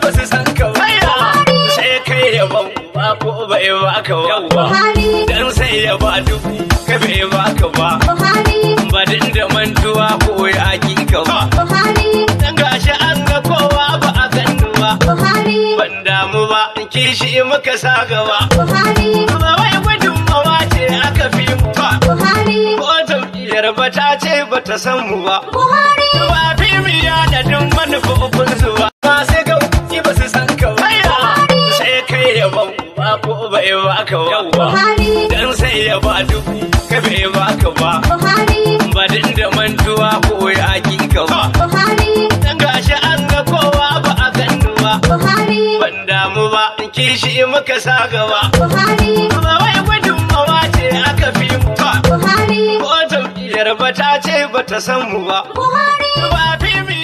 ba su san ka ba. Sai kai yaban ba ko bai baka ba. Buhari. Dan sai ya ba dubu ka bai baka ba. Buhari. Ba din da mantuwa ko ya ka ba. Buhari. Dan gashi an ga kowa ba a ganni ba. Buhari. Ban damu ba, kishi muka sa gaba. Buhari. Ba wai gudunmawa ce aka fi mu ba. Buhari. Ko jam'iyyar ba ta ce ba ta san mu ba. Buhari. Ba fi mu da duk manufofin su ba. Masu gauki ba su san ka ba. Sai kai yaban ba ko bai baka ba. Buhari. Dan sai ya ba dubu ka bai baka ba. Buhari. Ba din da mantuwa ko ya ka ba. Buhari. Dan gashi an ga kowa ba a ganni ba. Buhari. Ban damu ba, kishi muka sa gaba. Buhari. Ba wai gudunmawa ce aka fi mu ba. Buhari. Ko jam'iyyar ba ta ce ba ta san mu ba. Buhari. Ba fi mu